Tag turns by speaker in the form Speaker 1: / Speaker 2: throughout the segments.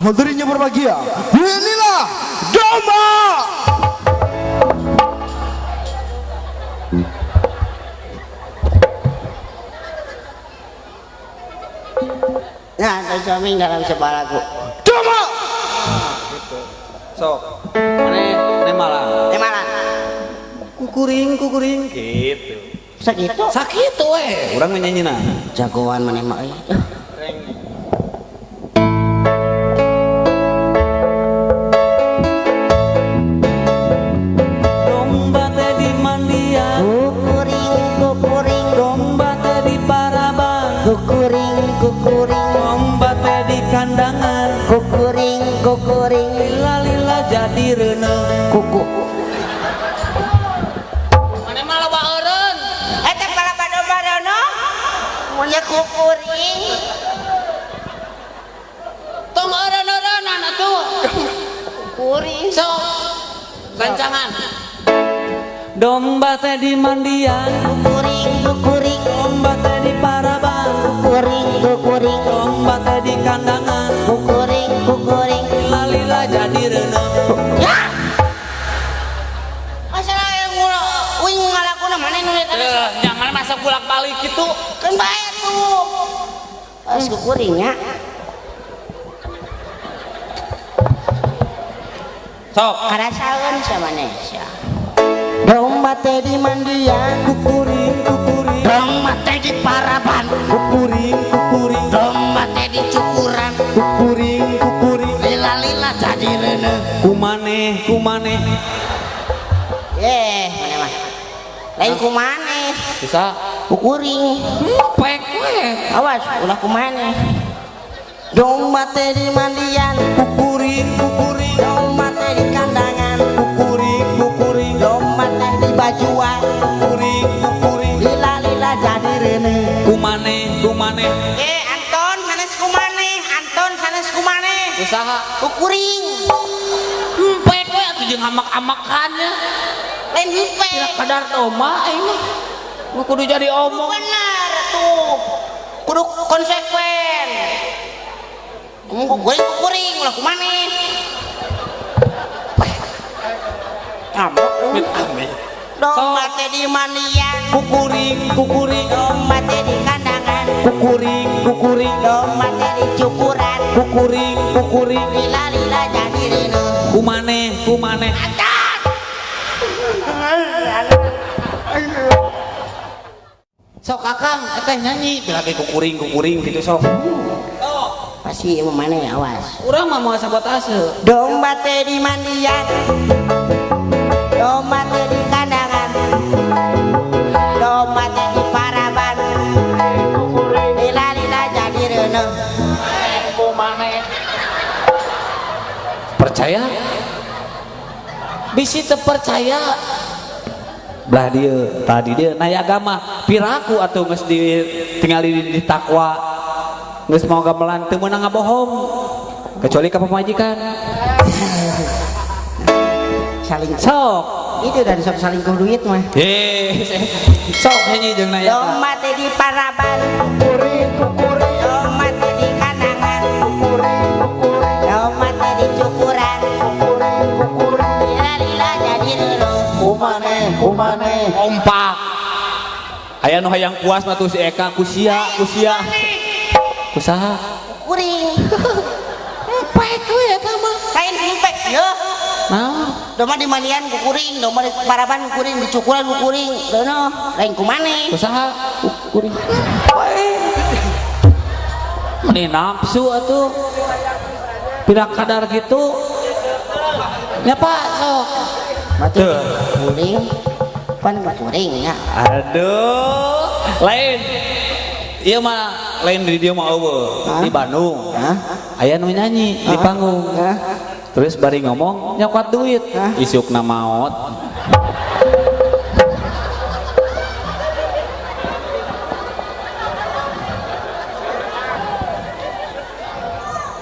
Speaker 1: Hadirin yang berbahagia, inilah domba.
Speaker 2: Nah, tercermin dalam sebuah lagu.
Speaker 1: Domba.
Speaker 3: Gitu. Sok. Mane malah.
Speaker 2: Malah.
Speaker 3: Kukuring kukuring gitu.
Speaker 2: Sakitu.
Speaker 3: Sakitu we. Urang nyanyina.
Speaker 2: Jagoan maneh mah euy.
Speaker 3: Domba teh di mandian.
Speaker 2: Kukuring kukuring.
Speaker 3: Domba teh di paraban.
Speaker 2: Kukuring kukuring.
Speaker 3: Domba teh di kandangan.
Speaker 2: Kukuring kukuring.
Speaker 3: Lila-lila jadi reuneuh.
Speaker 2: Kuku.
Speaker 4: Maneh mah loba eureun.
Speaker 2: Eta palaba domba reuneuh. Mun kukuring.
Speaker 4: Tong eureun-eureunan atuh.
Speaker 2: Kukuring.
Speaker 4: Sok. Rancangan.
Speaker 3: Domba teh di mandian.
Speaker 2: Kukuring kukuring.
Speaker 3: Domba teh di paraban.
Speaker 2: Kukuring kukuring.
Speaker 3: Domba teh di kandangan.
Speaker 2: Kukuring kukuring.
Speaker 3: Lila-lila jadi reuneuh.
Speaker 2: Ya. Masalah yang uing ngalakuna maneh nu eta.
Speaker 4: Jangan masa bolak-balik gitu.
Speaker 2: Kan bae tuh. Pas kukuring nya.
Speaker 3: Sok.
Speaker 2: Karasaeun sia maneh sia. Domba teh di mandian.
Speaker 3: Kukuring kukuring.
Speaker 2: Domba teh di paraban.
Speaker 3: Kukuring kukuring.
Speaker 2: Domba teh di cukuran.
Speaker 3: Kukuring kukuring.
Speaker 2: Lila-lila jadi reuneuh.
Speaker 3: Kumaneh kumaneh.
Speaker 2: Eh, maneh mah. Lain kumaneh.
Speaker 3: Bisa.
Speaker 2: Kukuring.
Speaker 3: Pek we.
Speaker 2: Awas ulah kumaneh. Domba teh di mandian.
Speaker 3: Kukuring kukuring.
Speaker 2: Domba teh di kandangan.
Speaker 3: Kukuring kukuring.
Speaker 2: Domba teh di bajuan.
Speaker 3: Kukuring kukuring.
Speaker 2: Lila-lila jadi reuneuh.
Speaker 3: Kumaneh kumaneh.
Speaker 2: Eh, Anton sanes kumaneh, Anton sanes kumaneh.
Speaker 4: Usaha
Speaker 2: kukuring.
Speaker 4: Empek we atuh jeung amak-amakannya.
Speaker 2: Lain empek.
Speaker 4: Kira kadar domba aing mah. Nu kudu jadi omong.
Speaker 2: Bener tuh. Kudu konsekuen. Ngomong kukuring kukuring ulah kumaneh. Ngambek.
Speaker 3: Amit.
Speaker 2: Domba teh di mandian.
Speaker 3: Kukuring kukuring.
Speaker 2: Domba teh di kandangan.
Speaker 3: Kukuring kukuring.
Speaker 2: Domba teh di cukuran.
Speaker 3: Kukuring kukuring.
Speaker 2: Lila-lila jadi reuneuh.
Speaker 3: Kumaneh kumaneh. Sok akang teh nyanyi lagi kukuring kukuring gitu sok.
Speaker 2: Pasti ieu maneh awas.
Speaker 3: Urang mah moal sabotase.
Speaker 2: Domba teh di mandian. Domba teh di kandangan. Domba teh di paraban. Lila-lila jadi reuneuh.
Speaker 4: Kumaneh.
Speaker 3: Percaya? Bisi teu percaya. Belah dieu, tadi dieu naya agama, piraku atuh geus ditingali di takwa. Geus mau gamelan teu meunang ngabohong. Kecuali ka pamajikan.
Speaker 2: Saling
Speaker 3: sok.
Speaker 2: Itu dari sok saling ku duit mah.
Speaker 3: Sok nyanyi jeung naya.
Speaker 2: Domba teh di paraban.
Speaker 1: Kukuring kukuring.
Speaker 2: Domba teh di kandangan.
Speaker 1: Kukuring kukuring.
Speaker 2: Domba teh di cukuran.
Speaker 1: Kukuring kukuring.
Speaker 2: Lila-lila jadi reuneuh.
Speaker 1: Kumaneh kumaneh.
Speaker 3: Kompak. Aya nu hayang puas mah tuh si Eka ku sia ku sia. Kusaha?
Speaker 2: Kukuring.
Speaker 4: Empek we eta mah.
Speaker 2: Lain empek yeuh.
Speaker 3: Naon?
Speaker 2: Domba di mandian kukuring, domba di paraban kukuring, di cukuran kukuring. Reuneuh, lain kumaneh.
Speaker 3: Kusaha? Kukuring. Meni nafsu atuh. Pira kadar gitu. Nya Pak sok.
Speaker 2: Mati kukuring. Pan kukuring nya.
Speaker 3: Aduh, lain. Ieu mah lain di dieu mah eueuh, di Bandung. Aya nu nyanyi di panggung. Terus bari ngomong nyokot duit, isukna maot.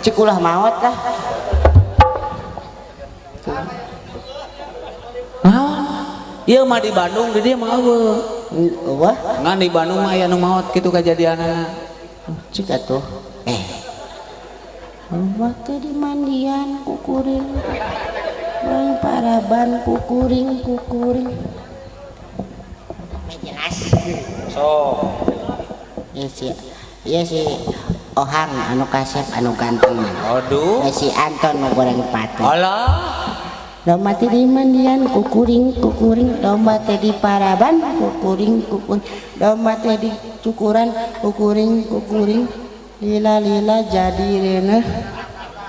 Speaker 2: Cik ulah maot lah.
Speaker 3: Naon? Ieu mah di Bandung, di dieu mah eueuh.
Speaker 2: Eueuh?
Speaker 3: Ngan di Bandung mah aya nu maot kitu kajadianana.
Speaker 2: Cik atuh. Domba teh di mandian kukuring. Bang paraban kukuring kukuring. Jelas.
Speaker 3: So.
Speaker 2: Iya si, iya si Ohang anu kasep anu ganteng.
Speaker 3: Aduh.
Speaker 2: Ya si Anton nu goreng pate.
Speaker 3: Alah.
Speaker 2: Domba teh di mandian kukuring kukuring, domba teh di paraban kukuring kukuring, domba teh di cukuran kukuring kukuring, lila lila jadi reuneuh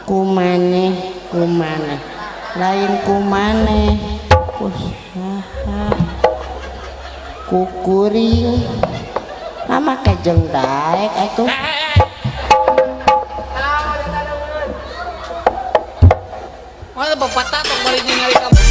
Speaker 2: kumane kumane lain kumane kusaha kukuring mama kejeng daek atuh.
Speaker 4: Mana bapak tato balik ningali kamu.